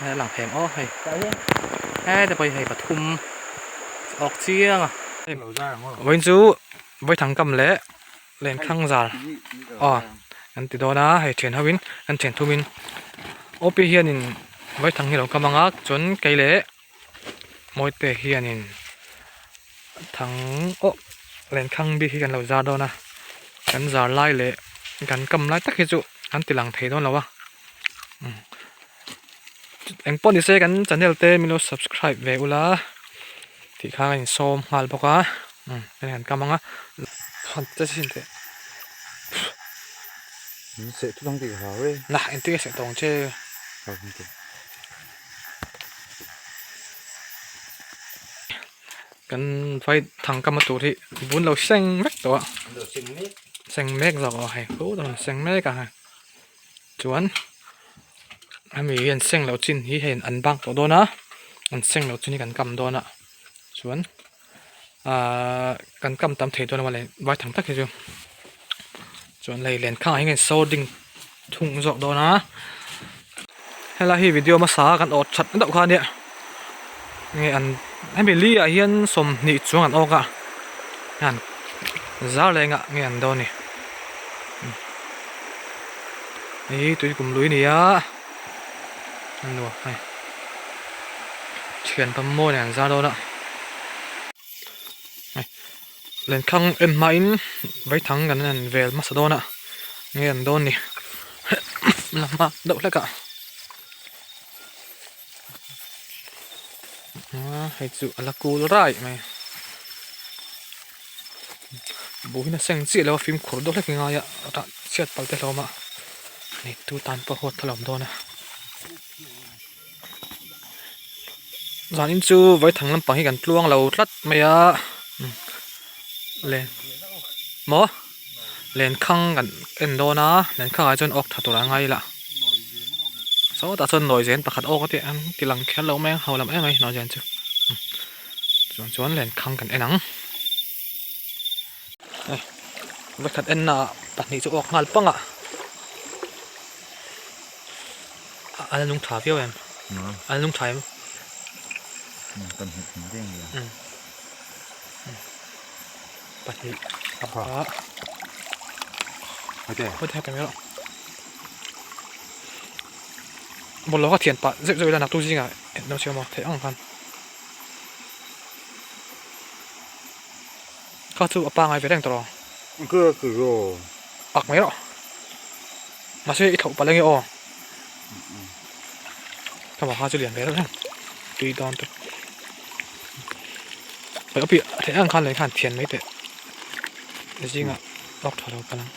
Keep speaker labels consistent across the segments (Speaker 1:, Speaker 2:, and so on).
Speaker 1: Hei a lang thei ang aw hei heta pawh hi hei pathum awk chiang a vawiin chu vawithang kam leh lenkhang zal aw kan ti dawn a hei thian ho in kan thian thum in op hianin vawithang hi a lo kam ang a chuan kei leh mawite hianin thang aw lenkhang bik hi kan lo zar dawn a kan zar lai leh kan kam lai tak hi chu an ti lang thei dawn lo a. Eng pawh ni se kan channel te min lo subscribe ve ula tih kha ka insawm nghal bawk a hei han kam ang a na engtin nge seh tawng che kan vai thang kam a tur hi bun lo seng vek tawh a seng mek zawk a hei seng mek a hei. Chuan hemi hi an seng loh chin hi hei an bak tawh dawn a an seng loh chin hi kan kam dawn a chuan ahh kan kam tam thei dawn a mawle vai thang tak hi chu chuan lei len khangah hian kan sawr ding thung zawk dawn a helai hi video hmasa a kan awt that deuh kha ania nge an hemi li ah hian 20 chuang an awk a hian zar leh engah nge an dawn ni. Hei tui kum lui a ni a a nuam hei thian pawm mawi nen an zar dawn a hei lenkhang en hmain vaithang kan en vel hmasa dawn a nge an dawn ni la hma deuh hlek a hei chu a la kul raih mai. Buh hi na seng chiah lo a fimkhur deuh hlek i ngai a rah chhiat palh te hlawm a ni tu tan pawh huat kha lo awm dawn a zanin chu vaithang lampang hi kan tluang lo tlat mai a len maw lenkhang kan en dawn a lenkhang ah chuan awk tha tur a ngai ila sawtah chuan nawi zen pakhat awk a tih ang ti lang kher lo mai a ho lam em mai nawi zen chu. Chuan chuan lenkhang kan en ang. Hei vawikhat en naah pahnih chu awk nghal pang a. A la nung tha viau em? A la nung tha em? Pahnih a awk a. Hawite hawite mai rawh. Bawlhhlawh ka thian pah zeuh zeuh ila naktu zingah en dawn si awm a theih ang khan. Kha chu a pangai ve reng tawh rawh. Pak mai rawh. Mahse i thlauh palh ange aw. Ka vang kha chu lian ve reuh reng. Tui dawn te. Hei api theih ang khan leh khan thian mai teh. Zingah lawk tha lo palh ang.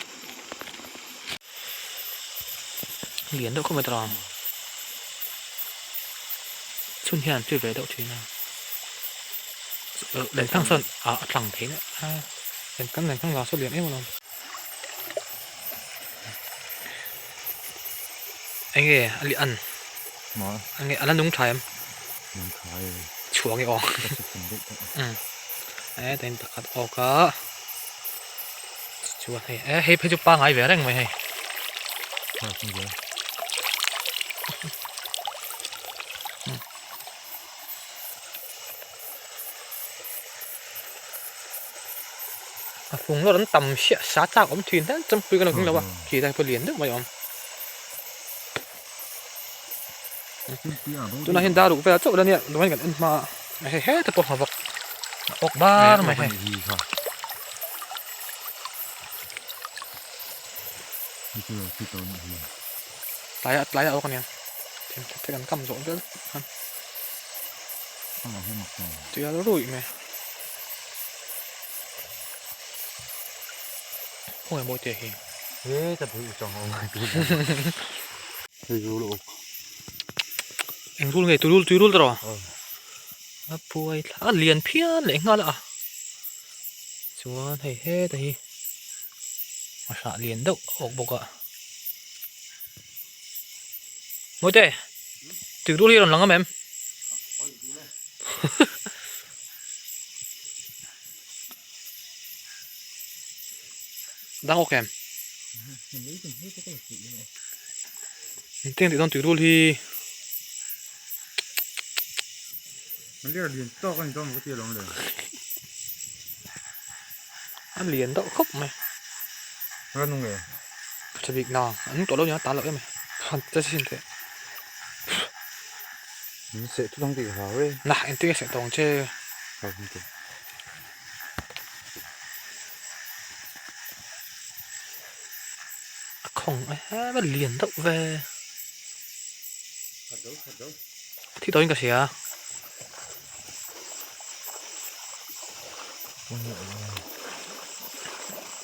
Speaker 1: Lian deuh khawp mai tawh ang. Chhun hian an tui ve deuh thin a lenkhang sawn ah a tlang thei a kan lenkhang lah saw lian em alawm enge a li an enge a la nung tha em chhuah nge aw e tain pakhat awk a chuan hei e hei phei chu pangai ve reng mai hei. A fung lawr an tam hriah sa chak awm thin hian champui kan lo keng lo a khi lai pawh lian deuh mai a awm tunah hian dar ruk velah chauh la nia tunah hian kan en hma a hei heta pawh a vak a awk bar mai hei. Tlai ah tlai ah awk ania thim that that an kam zawh vel khan tial ruih mai khawnge mawi te hi eng rul nge tuirul tuirul ta rawh a phuai thla a lian phian leh nghal a chuan hei heta hi a hrah lian deuh a awk bawk a Mawite tuirul hi a rawn lang em em dang awk em engtin tih dawn tuirul hi.
Speaker 2: Haliar lian tawk a ni dawn maw ka ti alawm le.
Speaker 1: A lian deuh khawp mai.
Speaker 2: Ra nung e.
Speaker 1: Ka tha bik nang. An tawh lo nia tan loh em e. Han che chhin teh.
Speaker 2: Min seh thut ang tih ka hlau e.
Speaker 1: Nah engtin nge seh tawh ang che.
Speaker 2: Hlau hlim teh.
Speaker 1: A khawng e a lian deuh ve. Thi tawhin ka hria.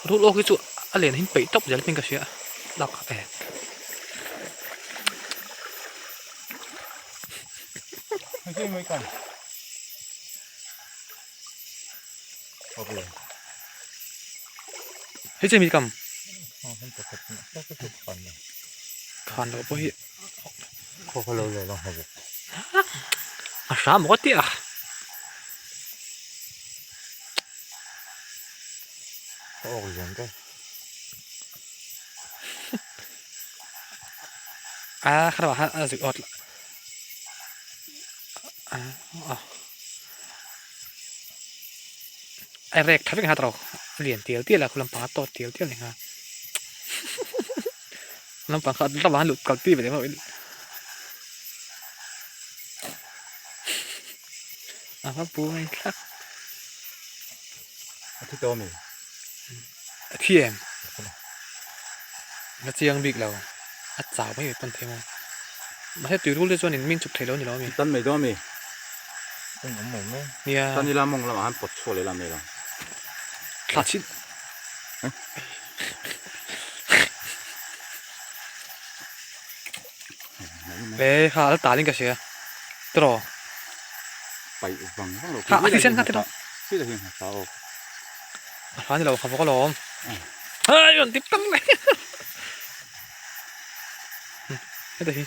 Speaker 1: Rul awk hi chu a len hin peih tawp zel hming ka hria lak e. Hei che mi kam. Khan loh pawh hi. A hram maw tih a. A kha lamah khan a zuk awt a a rek tha vek ang kha tawh a lian tial tial a khu lampang a tawt tial tial a ni kha. Lampang kha lamah a lut kal pi ve leh a va buai thlak.
Speaker 2: A thi tawh ami?
Speaker 1: A thi em? A chiang bik lo. A chau mai mai pawn thei maw. Mahse tui rul te chuan in min chuk thei lo ni lo ami?
Speaker 2: Tan mai dawn ami?
Speaker 3: Eng awm awm e.
Speaker 1: Nia.
Speaker 2: Tan ila mawng lamah khan pawt chhuak leh la mai lo.
Speaker 1: Thla chhin. E kha a tal in ka hria. Tiraw.
Speaker 2: Paih vang vang lo.
Speaker 1: Kha a thisen kha tiraw.
Speaker 2: Thil a hian ha awk.
Speaker 1: A hla ni lo kha vawk alawm. Ai rawn ti pang mai. Heta hi.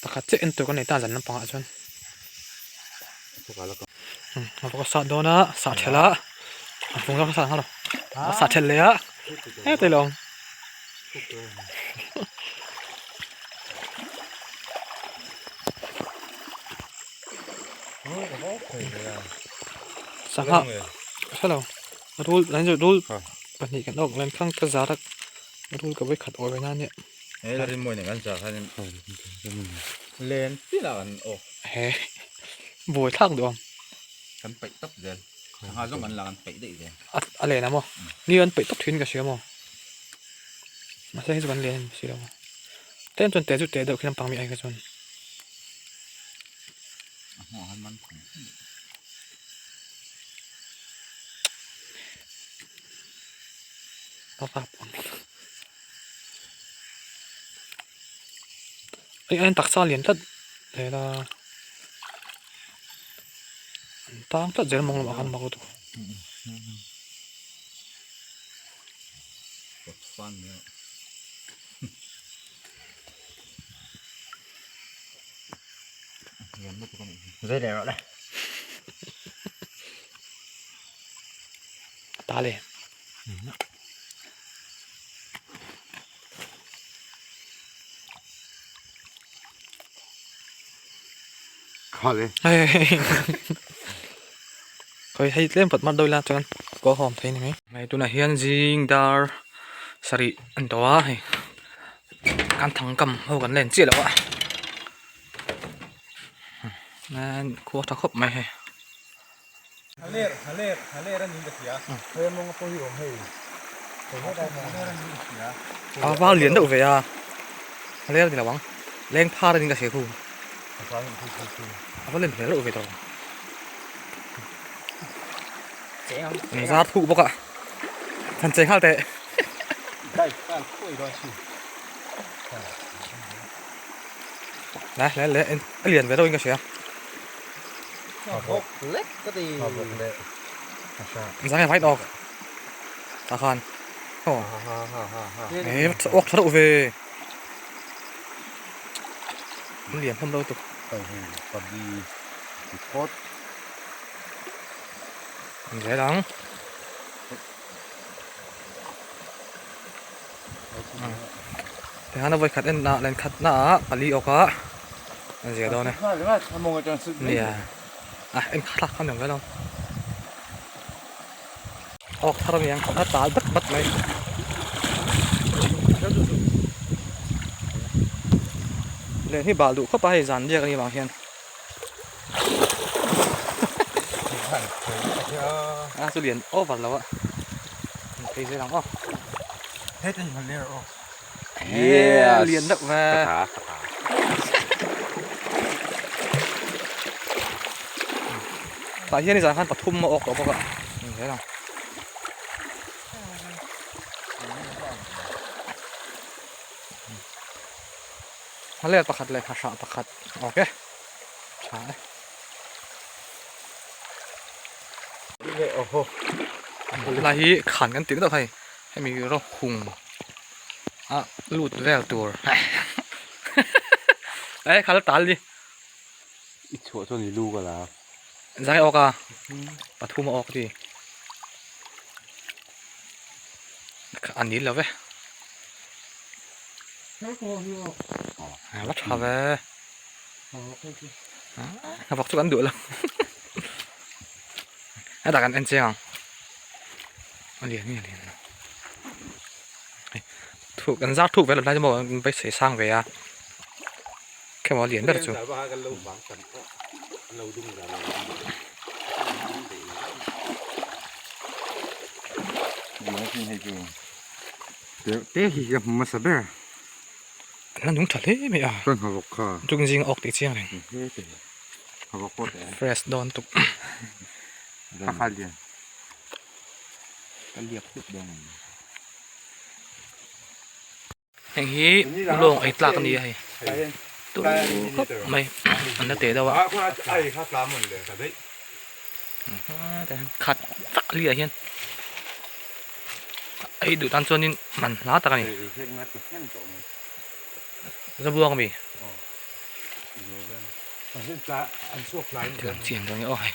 Speaker 1: Pakhat chiah en tur kan nei ta zan lampangah chuan a bawk a sah dawn a sah thelh a a vung lam a sah nghal a sah thelh leh a heti lo sangha hrelo rul rul pahnih kan awk len khang ka zar a rul ka vawikhat awh ve na ania.
Speaker 2: He la rin mawi nen kan zar khan len pial a kan awk.
Speaker 1: He buai thlak duh ang.
Speaker 2: Kan peih tawp zel. Sangha zawng kan la kan peih daih zel.
Speaker 1: A len a maw? Ni an peih tawp thin ka hria maw? Mahse hei chu kan len a ni si lo. Tlem chuan te chu te deuh khi lampang mi ai kha chuan.
Speaker 2: A hmuh ang man thung.
Speaker 1: A rap ang. Hei aiin taksa lian tlat zel a an tang tlat zel mawng lamah khan mak lutuk. Ta le. Khawi hei tlem pat mar deuh ila chuan kaw hawm thei a ni mai. Hei tunah hian zing dar sarih a ni tawh a hei kan thang kam ho kan la en chiah lo a khua tha khawp mai hei.
Speaker 3: Haler haler haler a niin ka hria. Hei a mawng pawh hi awm hei. Hei hetah hian haler a niin ka hria.
Speaker 1: A val lian deuh ve a. Haler a ni lo ang. Leng phar a niin ka hria khu. A va len hmel deuh ve tawh. An zar thuk bawk a. Han chei nghal teh. Le le le a lian ve deuh in ka hria.
Speaker 3: Bawk lek ka ti. Bawk lek.
Speaker 1: Zang vai dawk. Ta khan. Oh. Ê uak tha deuh ve. An lian hlawm lo tuk.
Speaker 2: Hei hei pali ti phawt.
Speaker 1: Zel ang. Tihian a vawikhat en ah len khat na ah pali awk a an zia dawn e. Nia a en kha thlak kha ni awm vel ang. Awk thar a ni ang a tal bat bat mai. Len hi bal duh khawp a hei zan biak a nih vang hian. A chu lian over lo a phei zel ang aw
Speaker 2: Yes
Speaker 1: lian deuh ve tah hian nizan khan pathum a awk tawh bawk a zel ang Hmalel pakhat leh hmahrah pakhat ok tha e. Helai hi khan kan tih deuh hei hemi rawng hung a lut vel tur e kha la tal ni.
Speaker 2: I chhuah chuan i lu ka la.
Speaker 1: Zai awk a pathum a awk ti a nil lo ve. A tha ve a vawk chu kan duh lo hetah kan en chiang ang a lian nge a lian lo hei thuk an zar thuk ve lo hlai chu maw an beisei sang ve a khemaw a lian ber chu.
Speaker 2: Te hi ka hmu hmasa ber.
Speaker 1: An nung tha hle mai a.
Speaker 2: Ka hna vawk kha.
Speaker 1: Tuk zing awk tih chiang reng.
Speaker 2: He te hi. Hna vawk pawh te.
Speaker 1: Fresh dawn tuk.
Speaker 2: Ka kha lian. Ka liak tuk dawn ang.
Speaker 1: Heng hi ulawng ei tlak a ni a hei. Tur khawp mai an la teh deuh a. Khat tak liah hian. Ei duh tan chuanin man hla tak a ni. Zabuang ami? Thil ang chiang dawn nge aw hei.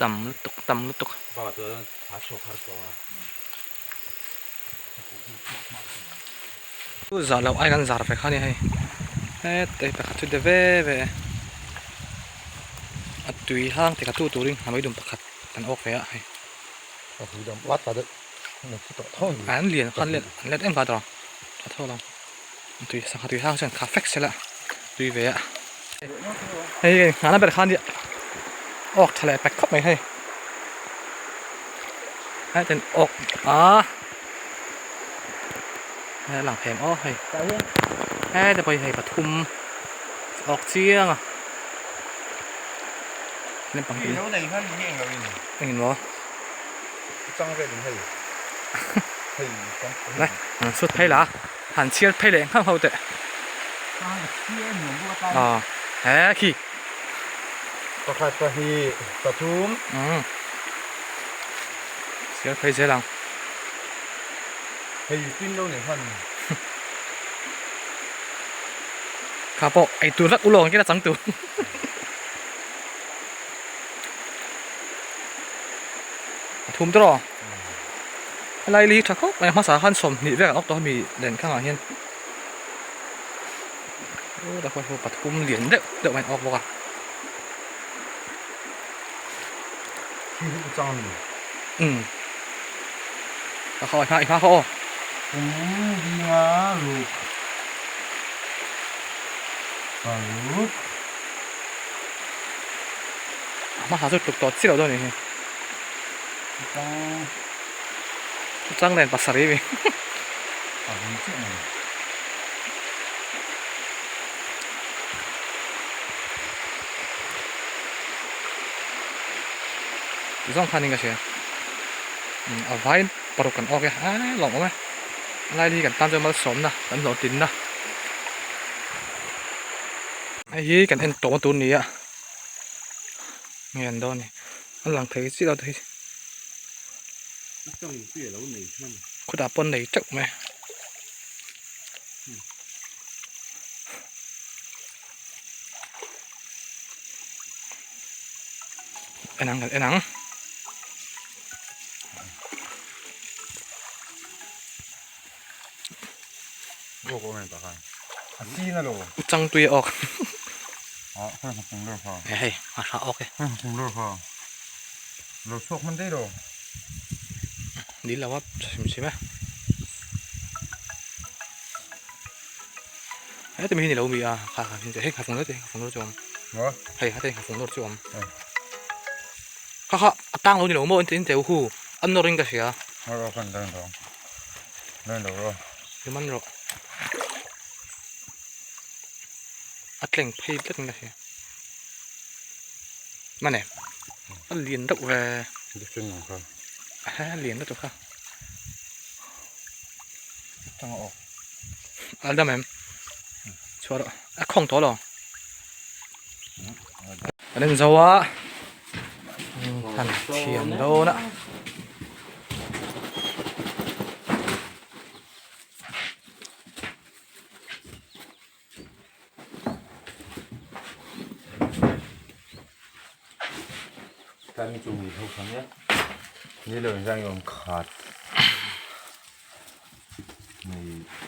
Speaker 1: Tam lutuk tam lutuk. Zah loh ai kan zar ve kha a ni hei. Heta pakhat chu de ve ve e. A tui hang ti kha tu turin a meidum pakhat kan awk ve a hei. An lian khan lian an let em kha tawh a tho lo tui sangha tui hang chuan kha fek sela tui ve a hei hei nghahna ber khan awk tha leh pek khawp mai hei hei ten awk a hei a lang them aw hei hei te pawh hi hei pathum awk chiang a Engin maw? Lai han chhut phei la han chhiar phei leh nghauh nghauh teh. Aw he khi.
Speaker 2: Pakhat pahnih pathum.
Speaker 1: Umm chhiar phei zel ang.
Speaker 2: Hei pin lo nei hman.
Speaker 1: Kha pawh eitur vek ulawng ang khin a chang tur. A thum tawh a helai li hi tha khawp mai a hmasa khan sawmhnih vel an awk tawh a mi len khangah hian pathum lian deuh deuh mai an awk bawk a. Umm a kha i hma kha aw.
Speaker 2: Paruk.
Speaker 1: A hmasa chu tluk tawh chiah lo dawn a nih hi.
Speaker 2: Chutang.
Speaker 1: Chutang nen pasarih a mi.
Speaker 2: A hum chiah mai.
Speaker 1: Ti zawng khan in ka hria. A vai paruk kan awk e a lawm awm e. A lai hi kan tan chuan malsawmna kan hlawhtlinna. Hei hi kan en tawh tur a ni a nge an dawn ni a lang thei chiah lo te hi khutah pawn nei teuh mai en ang kan en ang.
Speaker 2: Awk awm em tah khan. A sin a lo.
Speaker 1: U chang tui a awk.
Speaker 2: A khawi hna lawr kha.
Speaker 1: E hei a hra awk e.
Speaker 2: Khawi hna lawr kha. Lo chhuak hman daih lo.
Speaker 1: Dil lo a hrim hrim e. Heti mi hi ni lo mi a kha kha hei kha fung lawr chu hei kha fung lawr chu awm. Hei heti kha fung lawr chu awm. Kha kha a tang lo ni lo maw in teu hu a nawr in ka hria.
Speaker 2: Nawr awk an dawn lo. Dawn lo rawh.
Speaker 1: I man rawh. A tleng phei tlat in ka hria. Man e. A lian deuh ve.
Speaker 2: Different ang kha.
Speaker 1: A lian deuh kha.
Speaker 2: Tang awk.
Speaker 1: A dam em. Chhuah rawh. A khawng tawh lo. Kan en zo a han thiam dawn a.
Speaker 2: Kan chu mi ho khan ya. Ni lo in zang yom khat.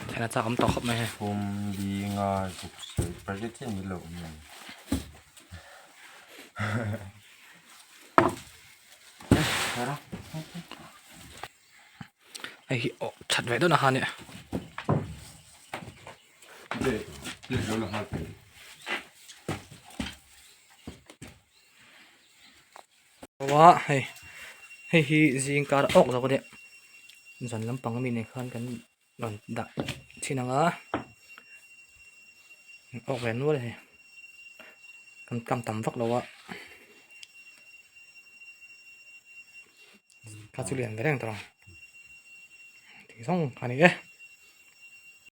Speaker 1: Thena chak awm tawh khawp mai hei.
Speaker 2: Thum li nga zuk sawi pariat hian ni lo awm mai.
Speaker 1: Hei hi aw that ve dawn a han e. Aw hei hei hi zing kar awk zawk a nia zan lampang ami nen khan kan rawn dah thin ang a awk ve nual a ni kan kam tam vak lo a kha chu lian ve reng tawh ang tih zawng a ni e.